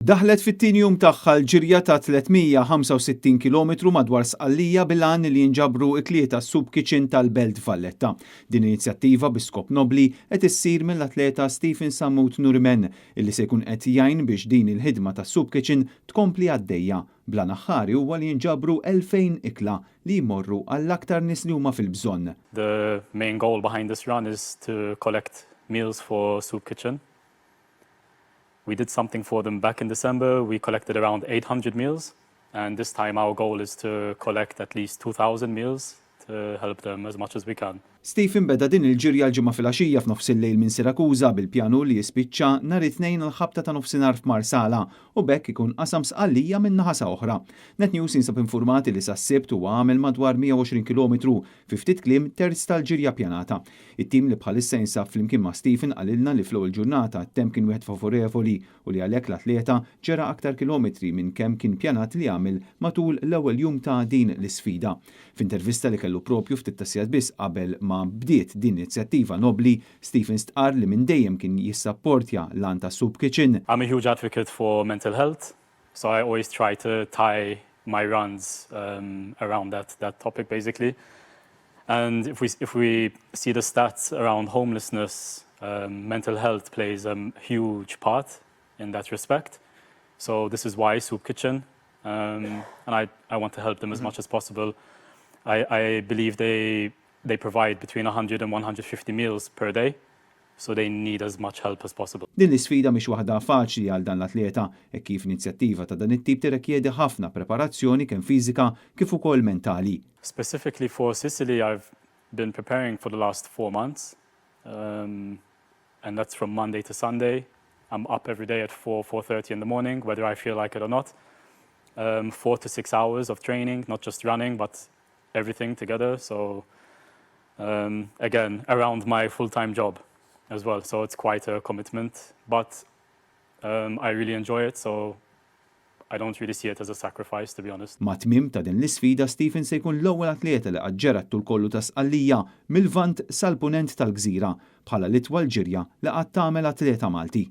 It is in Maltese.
Daħlet fit-tieni jum tagħha l-ġirja ta' 365 kilometru madwar Sqallija bil-għan li jinġabru ikliet għas-Soup Kitchen tal-Belt Valletta. Din inizjattiva bi skop nobli qed issir mill-atleta Stephen Sammut Nurimen, illi se jkun qed jgħin biex din il-ħidma tas-Soup Kitchen tkompli għaddejja. Bl-għan aħħari huwa li jinġabru 2000 ikla li jmorru għall-aktar nies li huma fil-bżonn. The main goal behind this run is to collect meals for Soup Kitchen. We did something for them back in December. We collected around 800 meals. And this time our goal is to collect at least 2,000 meals to help them as much as we can. Stephen beda din il-ġirja l-Ġimgħa filgħaxija f'nofs il-lejl minn Sirakuża bil-pjanu li jispiċċa nhar it-Tnejn l-ħabta ta' nofsinhar f'Marsala u b'hekk ikun qasam Sqallija minn naħa sa oħra. Net News jinsab informati li sas-Sibt huwa għamel madwar 120 km, fi ftit kliem terz tal-ġirja pjanata. It-tim li bħalissa jinsab flimkien ma' Stephen qalilna li fl-ewwel ġurnata t-temp kien wieħed favorevoli u li għalhekk l-atleta ġera aktar kilometri minn kemm kien pjanat li jagħmel matul l-ewwel jum ta' din l-isfida. F'intervista li kellu propju ftit ta' sigħat biss qabel ma bdiet din l-inizjattiva nobli, Stephen stqar li minn dejjem kien jissapportja l-għan ta' Soup Kitchen. I'm a huge advocate for mental health, so I always try to tie my runs around that topic, basically. And if we see the stats around homelessness, mental health plays a huge part in that respect. So this is why Soup Kitchen, and I want to help them as much as possible. I believe they provide between 100 and 150 meals per day, so they need as much help as possible. Din l-isfida mhix waħda faċli għal dan l-atleta e kif inizjattiva ta' dan it-tip tirrikjedi ħafna preparazzjoni, kemm fiżika kif ukoll mentali. Specifically for Sicily, I've been preparing for the last 4 months, and that's from Monday to Sunday. I'm up every day at 4, 4:30 in the morning, whether I feel like it or not. 4 to 6 hours of training, not just running, but everything together. So again, around my full-time job as well. So it's quite a commitment, but I really enjoy it. So I don't really see it as a sacrifice, to be honest. Mat-tmiem ta' din l-isfida, Stephen se jkun l-ewwel atleta li qatt ġera t-tul kollu ta' Sqallija mill-Lvant sal-punent tal-gżira, bħala l-itwal ġirja li qatt tagħmel atleta Malti.